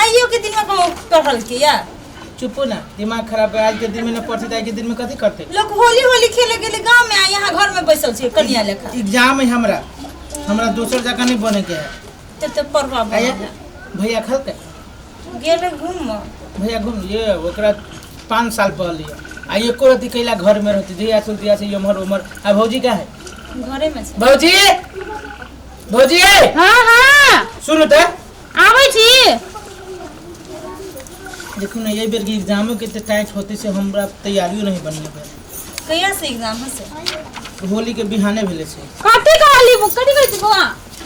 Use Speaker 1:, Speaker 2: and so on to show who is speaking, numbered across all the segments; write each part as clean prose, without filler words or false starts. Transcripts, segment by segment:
Speaker 1: आइयो के दिन में कहूँ पढ़ल के या
Speaker 2: चुपो ना, दिमाग खराब है। आज के दिन में न पढ़ते त आज के दिन में कथी करते?
Speaker 1: लोग होली होली खेले गेले गांव में, आ यहाँ घर में बैसल छै कनिया लेखा।
Speaker 2: एग्जाम है हमरा, हमरा दोसर जगह नहीं बने के है।
Speaker 1: तब तो पढ़वा
Speaker 2: आया भैया खलते
Speaker 1: गेले घूम।
Speaker 2: भैया घूम ये ओकरा 5 साल पहले आ एको रति कैला घर में रहती जहिया सुन तिया से इम्हर उम्हर। आ भौजी का है?
Speaker 1: घरे में छै।
Speaker 2: भौजी, भौजी।
Speaker 3: हाँ हाँ
Speaker 2: सुनू त
Speaker 3: आबै छी।
Speaker 2: देखू ना, ये बेर के एग्जामो के ते टाइट होते से हमरा तैयारियों नहीं बनी है।
Speaker 1: कहिया से एग्जाम है से?
Speaker 2: होली के बिहाने भेले से।
Speaker 3: कथी कहली कथी कहै छी बौआ?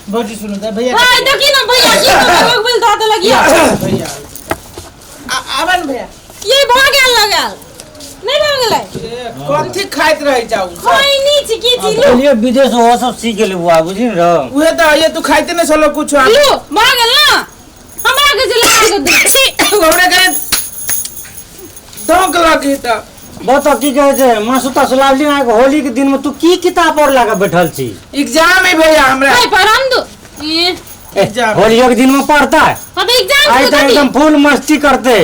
Speaker 2: भौजी सुनू त भैया।
Speaker 3: हाय देखी ना भैया की तो लोग बोल दऽ देलक ये।
Speaker 2: भैया आबन भैया।
Speaker 3: ये भऽ गेल लगल नहीं भऽ गेलै?
Speaker 2: कथी खाइत रही जाऊ?
Speaker 3: खैनी छी की छी लू।
Speaker 4: बोलिए विदेश हो सब सीख गेलै बुआ, बुझी न रह।
Speaker 2: उहे त ये तू खाइते नहीं छलो कुछ।
Speaker 3: लू भऽ गेल ना, हमरा के जे लगा के दे।
Speaker 2: हमरा करे धोक लगी त।
Speaker 4: बता की कहै छै मासु तासु लावली ना, होली के दिन में तू की किताब और लगा बैठल छी?
Speaker 2: एग्जाम है भैया हमरा।
Speaker 3: नहीं पढ़म दो। ए
Speaker 2: एग्जाम
Speaker 4: होली के दिन में पढ़ता है।
Speaker 3: हम एग्जाम
Speaker 4: आई
Speaker 3: के
Speaker 4: तो
Speaker 3: कथी?
Speaker 4: एकदम फुल मस्ती करते।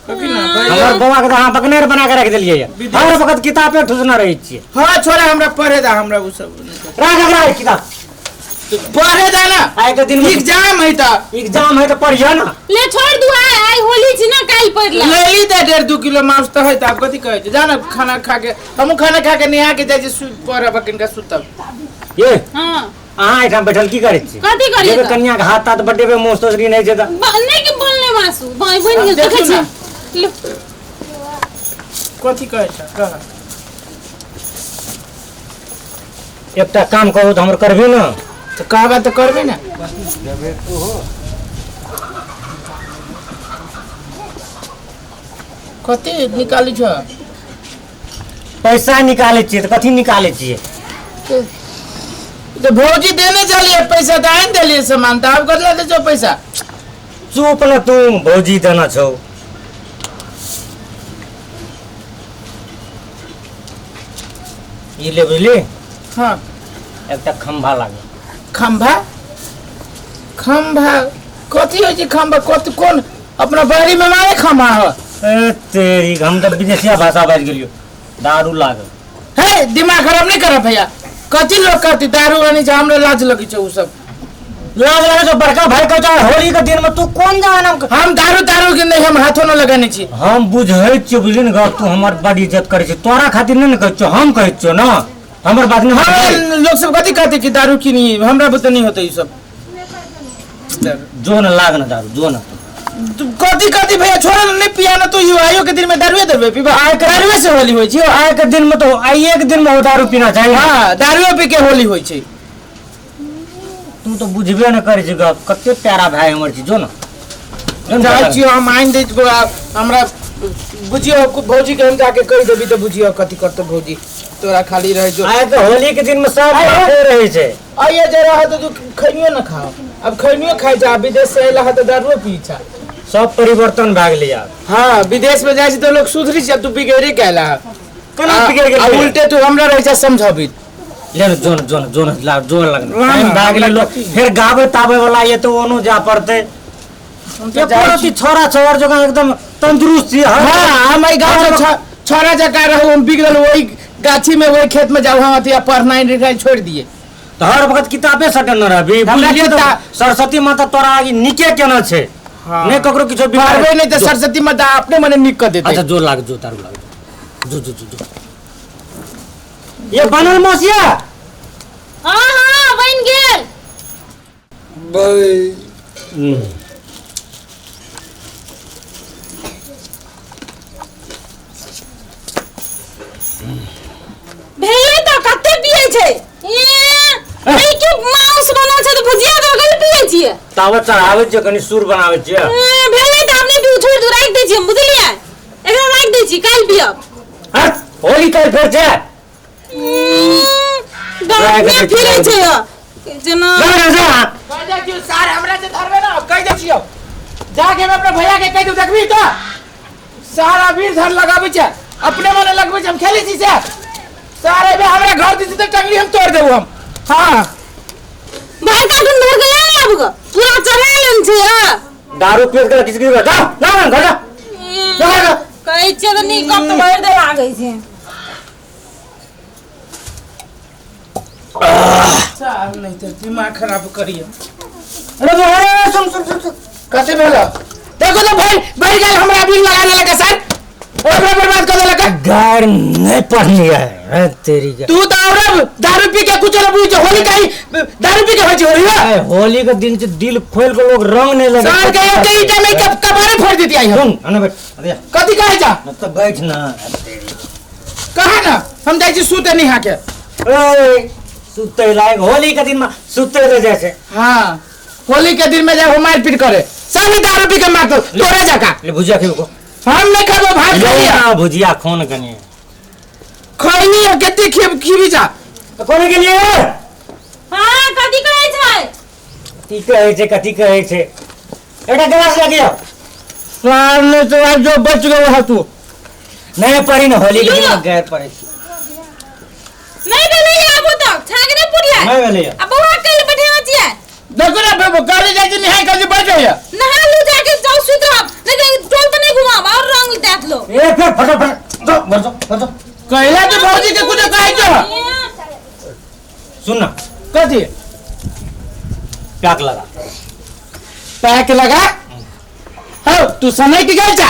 Speaker 2: कथी ना भैया?
Speaker 4: हमर बौआ के त अहाँ बकनेर बना के रख देलियै। हर वक्त किताब पे ठुसना रहै छियै।
Speaker 2: हाँ छोड़ा, हमरा पढ़े दा, हमरा उ सब नहीं पता।
Speaker 4: राख राख किताब।
Speaker 2: पढ़े दा ना।
Speaker 4: आइ के दिन में
Speaker 2: एग्जाम है त।
Speaker 4: एग्जाम है त पढ़िया ना।
Speaker 3: ले छोड़ दू, आइ आइ होली छी ना, काल्हि पढ़ ले।
Speaker 2: ले ली त 1.5-2 किलो मांस त है त। आब कथी कहै छै? जा ना खाना खा के, हमहूँ खाना खा के नहा के जाइ छी पढ़ब किनका सुतब।
Speaker 4: ये
Speaker 3: हाँ
Speaker 4: अहाँ एहिठाम बैठल की करै छी?
Speaker 3: कथी करियै
Speaker 4: जेबै
Speaker 3: तऽ?
Speaker 4: कनिया के हाथ ताथ बटेबै, मोस तोस नहि छै तऽ।
Speaker 3: नहि के बनले मासु बनि गेल,
Speaker 2: देखू
Speaker 3: देखै
Speaker 2: ना।
Speaker 3: छी। लो।
Speaker 2: कथी कहै छ कह।
Speaker 4: एकटा काम कहू तऽ हमर करबी ना?
Speaker 2: तऽ कहबा तऽ करबे ना। कथी निकालै छ?
Speaker 4: पैसा निकालै छियै तऽ कथी निकालै छियै?
Speaker 2: तो भौजी देने चलिए पैसा तऽ आनि देलिए सामान, तऽ आब कतला दै छौ पैसा?
Speaker 4: चुप न तू, भौजी देना छौ। ई ले बुझली?
Speaker 2: हाँ।
Speaker 4: एकटा खम्भा लागल।
Speaker 2: खम्भा? खम्भा कथी होइ छै खम्भा? कथी कोन अपना बाड़ी में मारे खम्भा ह?
Speaker 4: ए तेरी, हम तऽ विदेशिया भाषा बाजि गेलियो। दारू लागल।
Speaker 2: हे दिमाग खराब नहीं कर भैया, कथी लोग कहती दारू आनी छै, हमरा लाज लगै छै उ सब।
Speaker 4: लाज लागै छौ? बड़का भाई कहै छौ होली के दिन में तू कोन जमाना में?
Speaker 2: हम दारू दारू के नहीं, हम हाथो न लगाने छी।
Speaker 4: हम बुझै छियौ बुझली ने गप, तू हमर बड़ इज्जत करै छी, तोरा खातिर नहीं ने कहै छियौ, हम कहै छियौ ना, हमर बात नहीं।
Speaker 2: हाँ लोग सब कथी कहते कि दारू किनी, हमरा बुते नहीं होते ई सब।
Speaker 4: जो न लाग ना दारू, जो न
Speaker 2: तू कथी कथी भैया छोड़ ना, नहीं पिया ना तू, यो आइयो के दिन में दारुए देबे पीबा। दारुए से होली होइ छै।
Speaker 4: आइ के दिन में तो आइए के दिन में हो दारू पीना चाहिए।
Speaker 2: हाँ दारुए पी के होली होइ छै।
Speaker 4: तू तो बुझबे न करै छी गप, कते प्यारा भाई हमर छी, जो ना।
Speaker 2: जाइ छियौ हम आनि दै छियौ, हमरा बुझियौ भौजी के हम जाके कहि देबी तऽ बुझियौ कथी करतौ भौजी, तोरा खाली रहै छौ।
Speaker 4: आइ के होली के दिन में सब माथे रहै छै।
Speaker 2: आइए जे रह तऽ तू खैनियो न खाओ, अब खैनियो खाइ जा, विदेश से अयला है तऽ दारुओ पी छा।
Speaker 4: सब परिवर्तन भए गेलै आब।
Speaker 2: हाँ विदेश में जाइ छै तऽ लोग सुधरी छै, तू बिगड़े के अयला है।
Speaker 4: केना बिगड़ि गेलै?
Speaker 2: आ उल्टे तू हमरा रहै छै समझबी।
Speaker 4: ले जो न, जो न, जो न, ला, जो लगना।
Speaker 2: ना,
Speaker 4: टाइम भए गेलै, लोग फेर गाबै ताबै वाला ये तऽ ओनो जा पड़तै।
Speaker 2: हम तऽ जाइ
Speaker 4: एको
Speaker 2: छी।
Speaker 4: रति छोरा छोर जकाँ एकदम तंदुरुस्त छी।
Speaker 2: हाँ हम एहि गाँव से छोरा जकाँ रहू, हम बिगड़ल वही गाछी में वही खेत में जाऊ, हम अथी पढ़नाइ लिखाइ छोड़ि दिए।
Speaker 4: तऽ हर वक्त किताबे सटल न रहबी।
Speaker 2: हमरा
Speaker 4: बुझलियै तऽ
Speaker 2: किताब-
Speaker 4: सरस्वती माता तोरा आगे नीके केना छै?
Speaker 2: हाँ।
Speaker 4: नहि ककरो किछो बीमार
Speaker 2: पढ़बै नहि तऽ सरस्वती माता अपने मने नीक कऽ देतै।
Speaker 4: अच्छा जो लाग, जो तारू लाग, जो जो जो जो ये बनल मौसिया।
Speaker 3: हाँ हाँ बनि गेल। भेलै तऽ कते पियै छै? ए, ई की माउस बनल छै तऽ भुजिया दऽ के पियै छियै?
Speaker 4: तावत चढ़ाबै छियै, कनि सुर बनाबै छियै।
Speaker 3: ए, भेलै तऽ आब नहि पीउ, छोड़ि दू, राखि दै छियै हम, बुझलियै? एकरा राखि दै छी, काल्हि पियब।
Speaker 4: हट, होली काल्हि फेर छै।
Speaker 3: गाँव में फिरै छै जेना।
Speaker 4: जा जा जा।
Speaker 2: कहि दै छियौ सार, हमरा से धरबे ना, कहि दै छियौ जाके हम अपना भैया के कहि दू, देखबी तऽ सारा वीर धर लगाबै छै, अपने मने लगबै छै, हम खेलै छी से सार एबे हमरा घर दिस तऽ टंगरी हम तोड़ देबू हम। हाँ
Speaker 3: बड़का धुन धर के ले आब गो, पूरा चढ़ा लेन छै।
Speaker 4: दारू पी के किछ किछ जा जा घर जा जा जा।
Speaker 3: कहै छियै तऽ नीक गप तऽ भरि दे लागै छै।
Speaker 2: सार नहीं तो दिमाग खराब करिए।
Speaker 4: अरे अरे सुन सुन सुन सुन।
Speaker 2: कथी भेल? देखो तो भाई बढ़ गेल, हमरा अबीर लगा देलक सर, ओकरा बर्बाद कर देलक।
Speaker 4: गार नहीं पढ़नी है तेरी के।
Speaker 2: तू तो और दारू पी के कुछ न बुझ, होली का ही दारू पी के होई छै होली।
Speaker 4: ए, होली के दिन से दिल खोल के लोग रंग नहीं लगे।
Speaker 2: सर के एक ईटा में कबारे फोड़ देती आई हम।
Speaker 4: सुन आने बैठ, अरे
Speaker 2: कथी कहै जा?
Speaker 4: न तो बैठ ना।
Speaker 2: कहा ना हम जाइ छी सुते नहीं के।
Speaker 4: ए सुते लायक होली के दिन में सुते रह जाए छै।
Speaker 2: हां होली के दिन में जाए हो मारपीट करे, सब दारू पी के मारतो तोरा जका।
Speaker 4: ले भुजिया खेबो को।
Speaker 2: हम नहीं खाबो, भात खाइया।
Speaker 4: ना भुजिया खोन कनी
Speaker 2: खैनी है कते खेब खीबी जा।
Speaker 4: तो कोने के लिए?
Speaker 3: हां कथी कहै छै?
Speaker 4: की कहै छै, कथी कहै छै? एकटा गिलास लगियो।
Speaker 2: सार ने तो आज जो बच गयो है तू।
Speaker 4: नहीं पड़ी ना होली के दिन में गैर पड़े।
Speaker 3: नहीं भेलै आबो तक छाग नहीं पुरलै।
Speaker 4: नहीं भेलै।
Speaker 3: आ बौआ कल बैठेने छियै।
Speaker 2: देखो ना बाबू गाड़ी जाइ छी निहाय कर बैठ जाइए।
Speaker 3: नहा लू जाके जाओ सुत रहब, नहीं तो टोल पर नहीं घुमाब और रंग देख लो।
Speaker 4: ए फिर फटाफट जाओ घर जाओ घर जाओ।
Speaker 2: कहला तो भौजी के कुछ कहै छो।
Speaker 4: सुन ना।
Speaker 2: कथी?
Speaker 4: पैक लगा।
Speaker 2: पैक लगा? हो तू समय के गेल जा।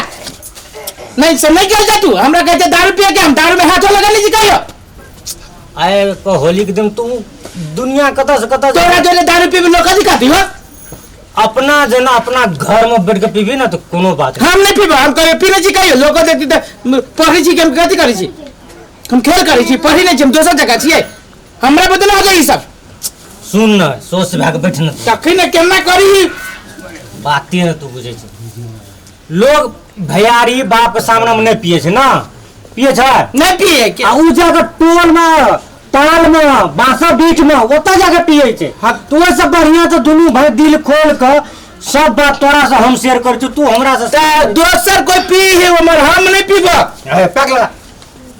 Speaker 2: नहीं समय गेल जा तू, हमरा कहते दारू पिए के, हम दारू में हाथो लगा लीजिए कहियो।
Speaker 4: आए को होली के दिन तू दुनिया कत से कत
Speaker 2: तोरा जोरे दारू पीबी लोग कथी कहती हो?
Speaker 4: अपना जना अपना घर में बैठ के पीबी ना तो कोनो बात
Speaker 2: हम नहीं पीबो, हम कहियो पीने छी कहियो लोग देखती त पढ़ै छी कि हम कथी करै छी, हम खेल करै छी, पढ़ै नहीं छी, हम दोसर जगह छियै, हमरा बदला हो जाई सब।
Speaker 4: सुन ना सोच भए के बैठ ना।
Speaker 2: तखन केना करी
Speaker 4: बाते ना तू बुझै छी। लोग भैयारी बाप के सामने में नहीं पिए छै ना, पिए छै
Speaker 2: नहीं पिए।
Speaker 4: आ उ जाके टोल में ताल में बांसा बीच में ओतऽ जाके पिए छै।
Speaker 2: हाँ
Speaker 4: तो सब बढ़िया तो दुनू भाई दिल खोल के सब बात तोरा से हम शेयर कर छु, तू हमरा से।
Speaker 2: दोसर कोई पी है उमर, हम नहीं पीबो।
Speaker 4: पैक लगा।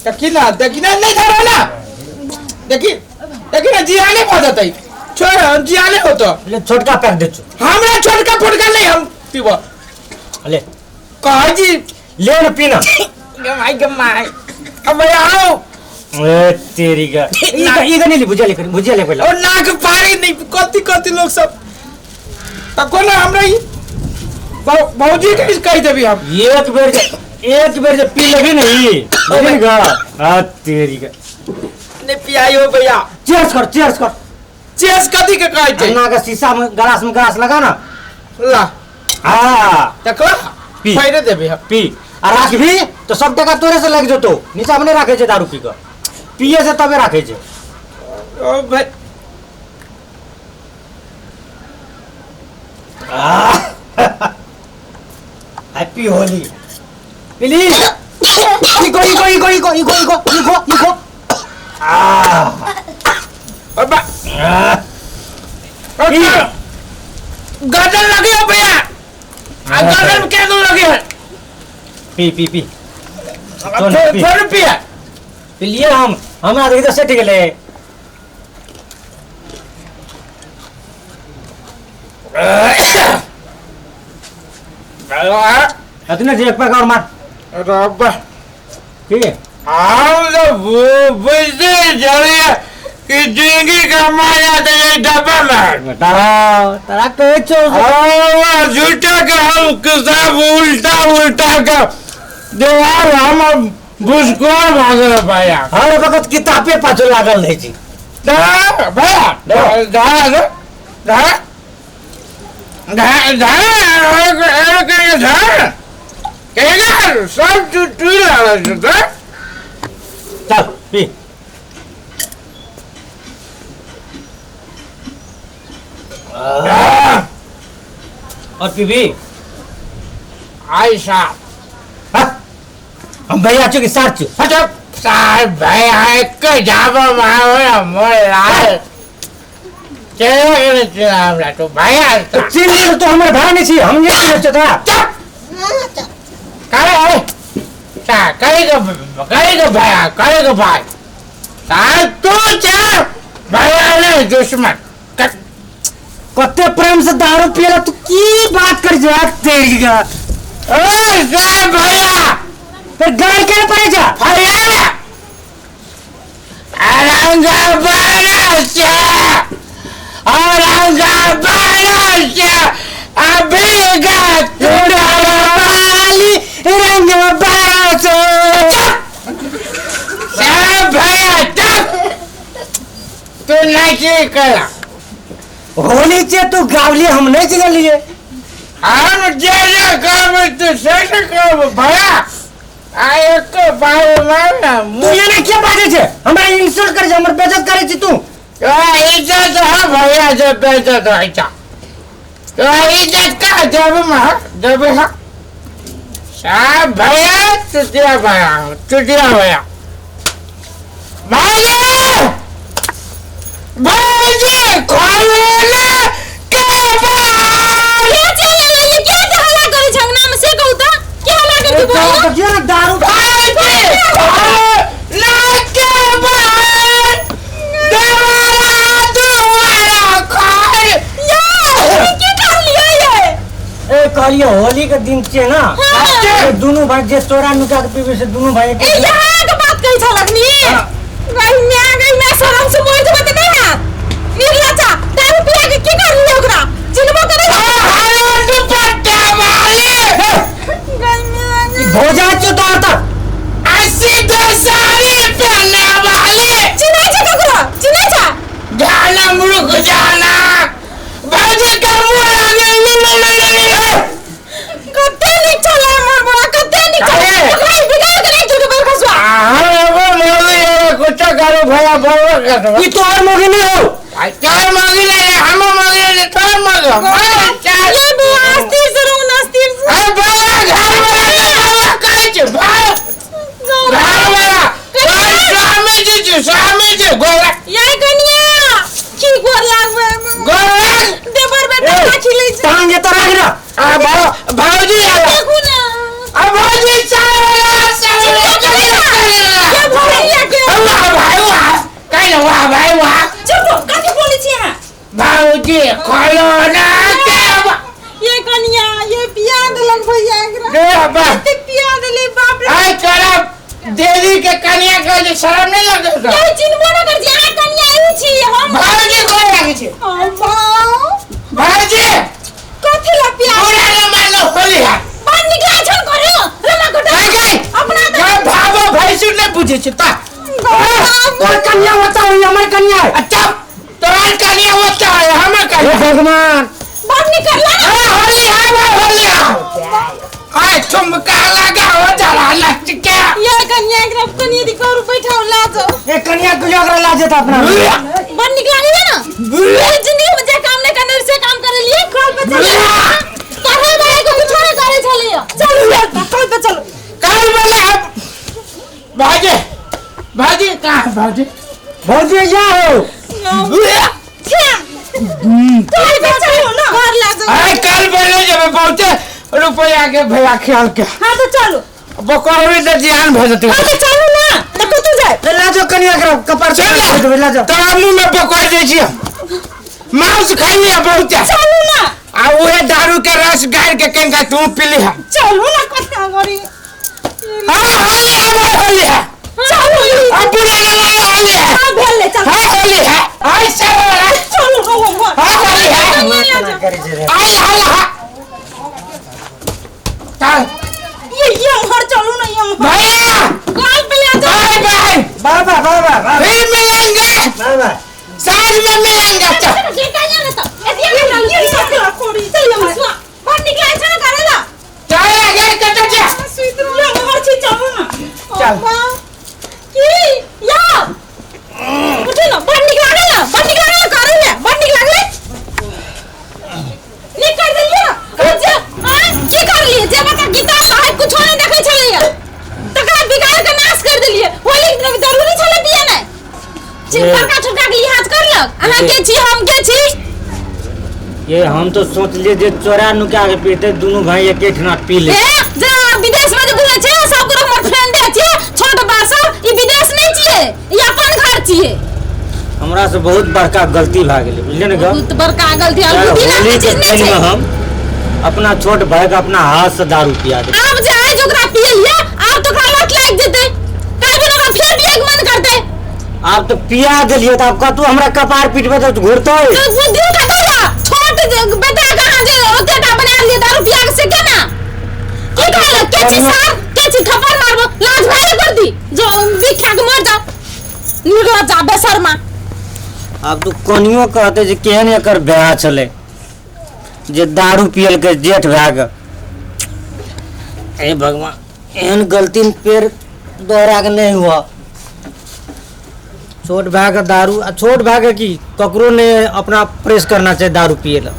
Speaker 2: देखी ना देखी ना नहीं धरो ना, देखी देखी ना जियाने भऽ जेतै, छोड़ हम जियाने होतो।
Speaker 4: ले छोटका पैक दे छु।
Speaker 2: हमरा छोटका फोटका नहीं हम पीबो।
Speaker 4: ले
Speaker 2: कहै जी
Speaker 4: ले न पीना।
Speaker 2: गमाई गमाई अब आओ।
Speaker 4: ए तेरी का ई नहीं भुजिया ले भुजिया ले पहले।
Speaker 2: और नाक पारी नहीं कथी कथी लोग सब त कोना हमरा ई भौजी के कहि देबी हम।
Speaker 4: एक बेर जे पी लेबी नहीं बुझली गा। आ तेरी का
Speaker 2: ने पियायो भैया।
Speaker 4: चेयर्स कर चेयर्स कर।
Speaker 2: चेयर्स कथी के कहै छै?
Speaker 4: अन्ना के शीशा में ग्लास में ग्लास लगा ना।
Speaker 2: ला
Speaker 4: हां
Speaker 2: देखो
Speaker 4: पी
Speaker 2: फायदे देबी हम
Speaker 4: पी। आ राखबी तो सब टका तोरे से लग जतो, नीचा में नहीं राखे छै दारू पी के, पिए से तबे राखे छै।
Speaker 2: ओ भाई
Speaker 4: हैप्पी होली पीली। Echo echo echo echo echo echo echo echo आ
Speaker 2: अबा गर्दन लगे हो भैया, आ गर्दन के दो लगे है।
Speaker 4: पी पी पी
Speaker 2: थोड़ पिया
Speaker 4: पिलिए हम हमरा देखि त सेट गेलै। अतने जे एक पैक और मार।
Speaker 2: रब्बा
Speaker 4: ठीक है
Speaker 2: हम तो बुझते चलिए कि जिंदगी कमाया तो ये डब्बा में
Speaker 4: तारा तारा कहै छौ
Speaker 2: झूठा के हम किताब उल्टा उल्टा के देवार हम भुसकोर भागल भैया।
Speaker 4: हर वक्त किताबे पाछू लागल रहै छी।
Speaker 2: भैया धा धा धा धा धा केना सब टूटी लागल छै।
Speaker 4: चल पी। और पीबी
Speaker 2: आई साहब।
Speaker 4: हम भैया छु कि सार छु?
Speaker 2: अच्छा सार भैया एक जाबो मारो मोर लाल चलो गेल छी हमरा तो भैया
Speaker 4: तो चिन्ह तो हमर भाई नहीं छी, हम नहीं चिन्है छियै तोरा।
Speaker 2: करे अरे ता करे भैया करे भाई तार तू चा भैया ने दुश्मन।
Speaker 4: कते प्रेम से दारू पियला तू की बात कर जो तेरी का।
Speaker 2: ए साहब भैया
Speaker 4: फिर गाड़ के पड़े जा।
Speaker 2: भैया औरंगाबाद से, औरंगाबाद से अभी गा
Speaker 4: वाली रंग बासो।
Speaker 2: साहब भैया चुप, तू नहीं करा
Speaker 4: होली छे तू गावली हम नहीं चलिए।
Speaker 2: हम जे जे काम तू से काम भैया आ एक बार मार
Speaker 4: तू ये ना क्या बाजे छे हमरा इंसल्ट कर छे हमर बेइज्जत करे छी तू।
Speaker 2: इज्जत है भैया जब बेइज्जत है तो इज्जत का जब मह जब है साहब भैया तुझे भैया तुझे भैया भाई भाई खोलो ना के बाल
Speaker 3: के चल एलै ये के जे हल्ला करै छै अंगना में से कहू त के हल्ला करै छै बोलू।
Speaker 4: देखियो ना दारू
Speaker 2: भाई खोलो ना के बाल देवारा दुआरा खाए
Speaker 3: ये की कहलियै ये?
Speaker 4: ए कहलिए होली के दिन छे ना
Speaker 3: हाँ।
Speaker 4: ए दुनू भाई जे चोरा नुका के पीबे से दुनू भाई
Speaker 3: ए यहाँ के बात कहै छल अखनी।
Speaker 4: हाँ।
Speaker 3: गई मैं गई मैं शरम से मरि जेबै त नहि हैत। निर्लज्जा दारू पिया के की करलियै ओकरा चिन्हबो करै छै।
Speaker 2: हालो दुपट्टा वाले
Speaker 3: गई मैं
Speaker 4: ई भोजा छो तो तक
Speaker 2: अस्सी दो साड़ी पहनने वाले
Speaker 3: चिन्है छै ककरो चिन्है छै।
Speaker 2: जाना मुल्क जाना भाजी का मुंह लगे ले ले ले ले ले
Speaker 3: कते नीक छलै हमर बड़ा कते नीक छलै।
Speaker 2: अरे।
Speaker 3: ओकरा ई बिगाड़ के राखि देलकै बरखसुआ।
Speaker 2: हाँ वो मोगी है कुछ करो भैया बोलो कर
Speaker 4: ई तोहर मोगी नहीं हो।
Speaker 2: चार मांगी ले हम मांगी ले चार मांगो चार।
Speaker 3: ये बौआ अस्थिर से रहू न अस्थिर से।
Speaker 2: अरे भैया घर वाला भैया कहे छे भाई घर वाला स्वामी जी जी स्वामी जी गोरा
Speaker 3: ये कनिया की गोर लागबै
Speaker 2: गोरा
Speaker 3: देवर बेटा राखि लै छै।
Speaker 4: टांग ये तो राख ना।
Speaker 2: आ भाऊजी आला
Speaker 3: देखू ना
Speaker 2: आ भाऊजी चार वाला चार
Speaker 3: के भैया के
Speaker 2: वाह भाई वाह कहीं ना वाह भाई वाह।
Speaker 3: चुप हो, कथी बोलै छी अहाँ?
Speaker 2: भाऊजी खोलो ना के
Speaker 3: ये कनिया ये पिया देलक भैया एकरा।
Speaker 2: रे बा
Speaker 3: कते पिया देले बाप रे।
Speaker 2: आई करब देवी के कन्या के जे शरम नहीं लगे तो
Speaker 3: ये चिन्हबो न कर छी अहाँ कनिया ई छी हम।
Speaker 2: भाऊजी को लगे छे
Speaker 3: ओ बाउ
Speaker 2: भाऊजी
Speaker 3: कथी ला पिया
Speaker 2: पूरा न मानो होली है
Speaker 3: बड़ निकला छल करू रमा कोटा
Speaker 2: गई गई
Speaker 3: अपना
Speaker 2: जा भावो भैंसुर नहीं पूछे छे ता
Speaker 4: तोर कन्या होता हुई हमर कन्या है।
Speaker 2: अच्छा तोहर कन्या होता है हमर
Speaker 4: हे
Speaker 2: कन्या
Speaker 4: भगवान
Speaker 3: बड़ निकला ना।
Speaker 2: हाँ, होली है भाई होली है आय ठुमका लगाओ जरा नच के।
Speaker 3: ये कनिया एकरा कनिया दी करू बैठाओ लाजो।
Speaker 4: ए कन्या के ओकरा ला जेता अपना।
Speaker 3: बड़ निक लागैया ना। पूरी जिंदगी में जे काम नहीं करने से काम करे लिए कल पे चलो पढ़े भाई को कुछ नहीं करे छलिए। चलो यार कल पे चलो
Speaker 2: कल वाला अब भाजी भाजी कहाँ है भाजी
Speaker 4: भौजी जा हो।
Speaker 3: कल पे चलो ना घर लाजो।
Speaker 2: अरे कल बोले जब पहुंचे रुपया के भैया ख्याल के
Speaker 3: हां तो चलो
Speaker 2: बकरवी तो जियान भऽ जेतै।
Speaker 3: हां तो चलू ना तो कतौ जाए।
Speaker 4: ए ला जो कन्या के कपार
Speaker 2: चल
Speaker 4: से ला जो।
Speaker 2: तोरा मुंह में पकड़ दै छियै मांस खाइ लिया बहुत।
Speaker 3: चलू ना
Speaker 2: आ उहे दारू के रस गाड़ के कनिका तू पी लिहा।
Speaker 3: चलू ना कतना गरी।
Speaker 2: हाँ होली है भाई होली है
Speaker 3: चलू
Speaker 2: अब पूरा ना मानो होली है।
Speaker 3: हां भेल चल।
Speaker 2: हाँ होली है आई सब
Speaker 3: चलू हो हो
Speaker 2: हाँ होली है
Speaker 4: करे छे रे।
Speaker 2: आई हल्ला चल
Speaker 3: ये घर चलू ना ये
Speaker 2: भैया
Speaker 3: कल पे ले जाओ।
Speaker 2: Bye bye
Speaker 4: bye bye bye bye bye
Speaker 2: फिर मिलेंगे
Speaker 4: बाय बाय
Speaker 2: साँझ में मिलेंगे। चल
Speaker 3: के कहिया ना तो एतिया ना ये सब कोरी चल ये हसुआ बड़ निकला छै ना करेला
Speaker 2: चल आगे कत जा
Speaker 3: सुइत ये घर छी चलू ना
Speaker 2: चल।
Speaker 3: की या उठो ना बड़ निक लागल ना बड़ निक लागल करे ले बड़ निक लागले निक कर देलिए ना जे हां की कर लिए जे बता गीता साहेब कुछो नहीं देखै छलैया तकरा बिगाड़ के नाश कर देलिए। होली के दिन जरूरी छलै पिए नै बड़का छोटका के लिहाज करलक। अहाँ के छी हम के छी
Speaker 4: ये हम तो सोच लिए जे चोरा नुका के पीते दुनू भाई एके ठिना पी ले।
Speaker 3: ए जे विदेश में जे घुरै छै सब गोरा हमर फ्रेंड छै छोट बार सब ई विदेश नहीं छियै ई अपन घर छियै।
Speaker 4: हमरा से बहुत बड़का गलती भए गेलै, बुझलियै ने गप?
Speaker 3: बहुत बड़का गलती और
Speaker 4: यार,
Speaker 3: बुद्धि नाम
Speaker 4: होली
Speaker 3: के
Speaker 4: के
Speaker 3: चीज नहीं
Speaker 4: दिन
Speaker 3: छै।
Speaker 4: में हम अपना छोट भाई के अपना हाथ से दारू पिया दे।
Speaker 3: आब जे आज ओकरा पियलियै, आब तऽ ओकरा लत लागि जेतै, काल्हि दिन ओकरा फेर पियैके मन करतै।
Speaker 4: आब तऽ पिया देलियै तऽ आब कतौ हमरा कपार पीटबै तऽ घुरतै।
Speaker 3: तऽ बुद्धि कतऽ यऽ? छोट जे बेटा के अहाँ जे ओतेक टा बना लियै दारू पिया के, से केना की कहल के छी सार के छी? थप्पड़ मारबो, लाज भाई कर दी जो बिख खा के मर जाओ निर्लज्ज जा बेशर्मा।
Speaker 4: आब तू कनियो कहते जे केहन एकर ब्याह छलै जे दारू पियलकै जेठ भए कऽ। हे भगवान, एहन गलती पेड़ दोहरा के नहि हुआ। छोट भाई के दारू, आ छोट भाई के की, ककरो नहि अपना प्रेस करना चाही दारू पिए ला।